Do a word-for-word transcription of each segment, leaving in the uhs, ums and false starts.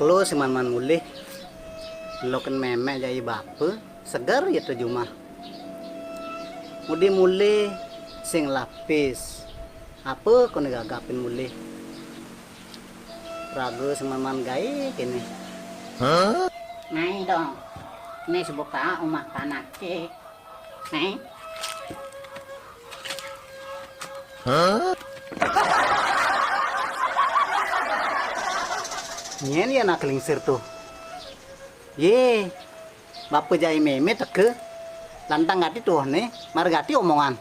Lu sing man-man mulih. Lu kén mémé jai bapa, seger ya to jumah. Mudi mulih sing lapis. Apa koné gagapin mulih? Raga sing man-man gaé kéné. Mai dong. Né sebuka umah panaké. Mai. Nyén ya nak lingsir to. Yé, bapa jai mémé teka. Lantang gati tuh né, mara gati omongan.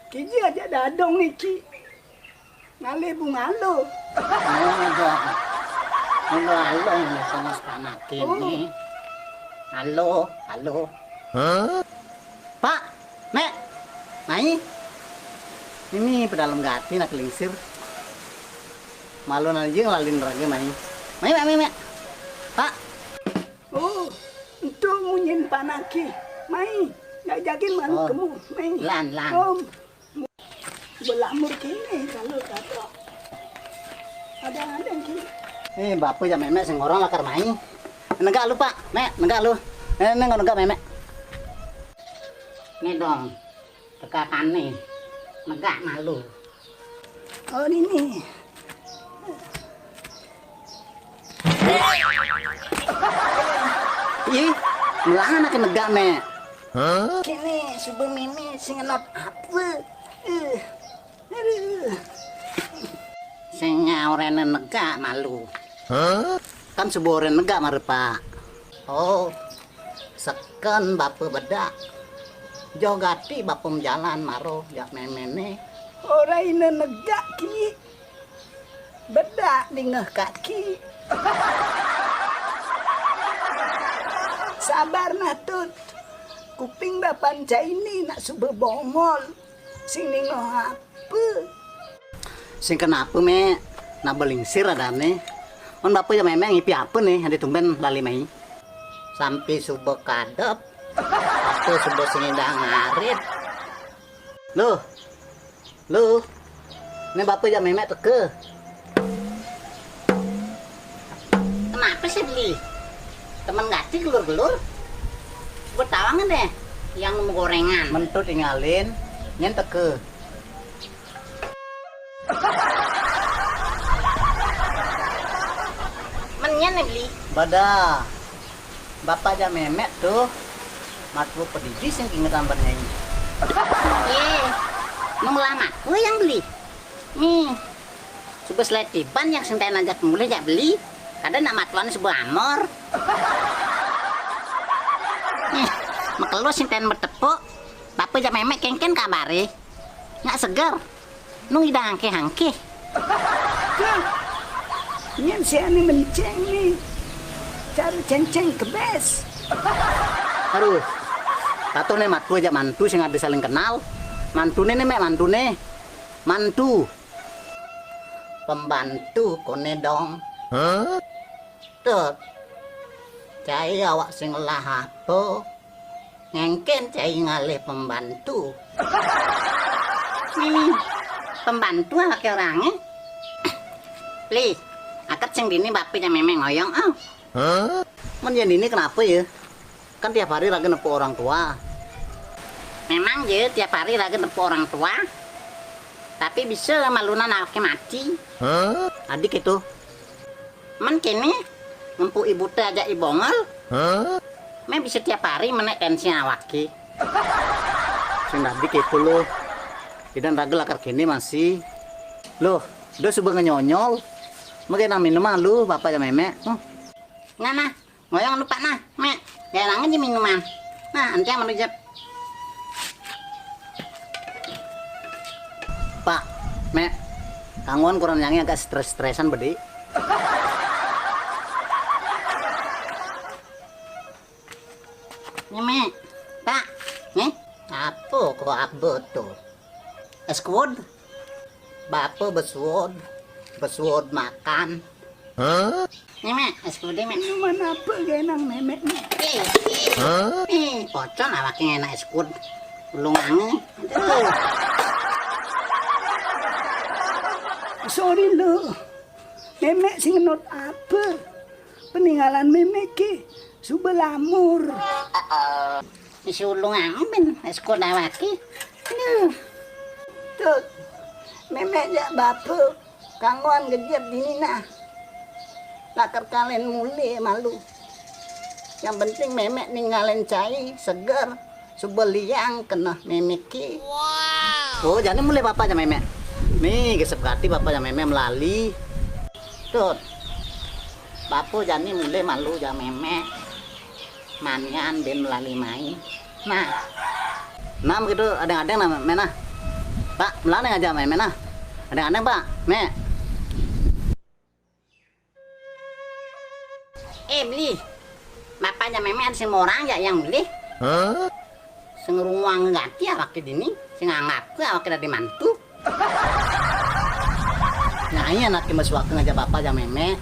Kija aja dadong niki. Ngalih bungalo. Oh, ada. Mula alo né sama sepanaké né. Alo, alo. Pak, Mék, mai. Ini pedalem gati nak lingsir. Malu aja ngelalin raga mai. Mai, Mék, mai, Mék. Pak. Oh, ento munyin panaké. Mai, jagin manuk kemu. Mai. Lan, lan. Om. Belamur kéné kalau kata. Ada-ada kéné. Eh, bapa jak mémé sing orang lakar mai. Negak lu, Pak. Mék, negak lu. Eh, né negak mémé. Né dong. Tekakané. Negak malu. Oh, ini. Ih, melah anaké negak, Mék. Kéné, suba mémé sing ngenot apa? Eh, aduh. Sing nyaurén negak malu. Kan suba orén negak mara, Pak. Oh, seken bapa bedak. Joh gati bapa majalan maro jak méméné. Ora ina negak ki. Bedak dingeh kaki. Sabar nah, Tut. Kuping bapan caini nak suba bongol. Sing ningoh apa? Sing kenapa, Mék? Nak belingsir adané. Mun bapa ya mémé ngipi apa né, adi tumbén lali mai. Sampi suba kadep. Apa suba sing idang ngarit. Loh, Lu, né bapa jak mémé teka. Kenapa sih, Beli? Temen gati gelur-gelur. Buat tawang deh, yang nemu gorengan. Mentut ingalin, nyén teka. Menyen nih, Beli. Bada. Bapa jak mémé to, matua padidi sing kingetan ban nyai. Yé, nang lama ku yang beli. Nih, suba seletiban yang sing taén ajak mulih jak beli. Kada nak matuan suba amor. Nih, makelo sing taén betepuk. Bapa jak mémé kéngkén kabaré. Nyak seger. Nung idang angkih-angkih. Nyén si ané menceng né. Cara céngcéng kebés. Aduh. Tatuh né matua jak mantu sing ada saling kenal. Mantuné né, Mék, mantuné. Mantu. Pembantu koné dong. Tut. Cai awak sing ngelah apa? Ngéngkén cai ngalih pembantu. Ini pembantu awaké orangé. Beli, akat sing dini bapa jak mémé ngoyong, ah. Mun yang dini kenapa ya? Kan tiap hari raga nepuk orang tua. Memang ya tiap hari raga nepuk orang tua. Tapi bisa malunan awaké mati. Adik itu. Men kéné, ngempuk ibu té ajak ibongol. Mé bisa tiap hari menék tensi awaké. Sing dadi kéto lo. Idan raga lakar kéné masih. Loh, udah suba ngenyonyol. Mengké nang minuman lu, bapa jak mémé. Hmm. Nah, nah, ngoyong lupa nah, Mék. Gaé langan aja minuman. Nah, enti yang menujep. Pak, Mék, kanguan kurang nyangi agak stres-stresan bedi. Nih, Mék. Pak, nih. Apa kok apa tuh? Es kuod. Bapa besuod. Besuod makan. Nih, Mék, es kuodé, Mék. Minuman apa genang mémék, Mék? Eh, eh. Eh, pocon awaké ngena es kuod. Ulung angé. Aduh. Sorry, Lu. Mémé sing ngenot apa? Peninggalan mémé ké suba lamur. Isi ulung amben es kodawaki. Duh. Tut, mémé jak bapa kanggoan gejep dini nah. Lakar kalen mulih malu. Yang penting mémé ninggalin cai seger, suba liang keneh mémé ké. Oh, jani mulih bapa jak mémé. Nih, gesep gati bapa jak mémé melali. Tut. Bapa jani mulih malu jak mémé. Manian bin melali mai. Nah. Nah, begitu adéng-adéng nah, mémé nah. Pak, melane aja mémé nah. Adéng-adéng, Pak. Mémé. Eh, Bli. Bapa jak mémé ada sing morang jak yang mulih. Hah? Sing ngrunguang ganti awaké dini, sing nganggap ke awaké dadi mantu. Nyai anaké masuaka ngajak bapa jak mémé.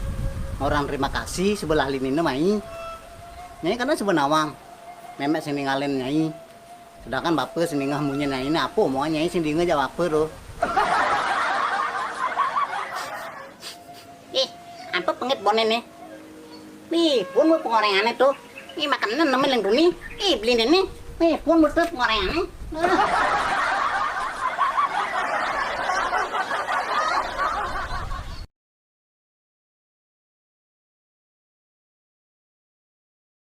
Orang terima kasih suba lali nine mai. Nyai kadén suba nawang. Mémé sing ninggalin nyai. Sedangkan bapa sing ningeh munyin nyai né apa omongan nyai sing dingeh jak bapa to. Ih, apa pengit boné né? Nih, pun mu pengorengané to. Ih, makan nemen leng duni. Ih, beli né. Nih, pun mu to pengorengané.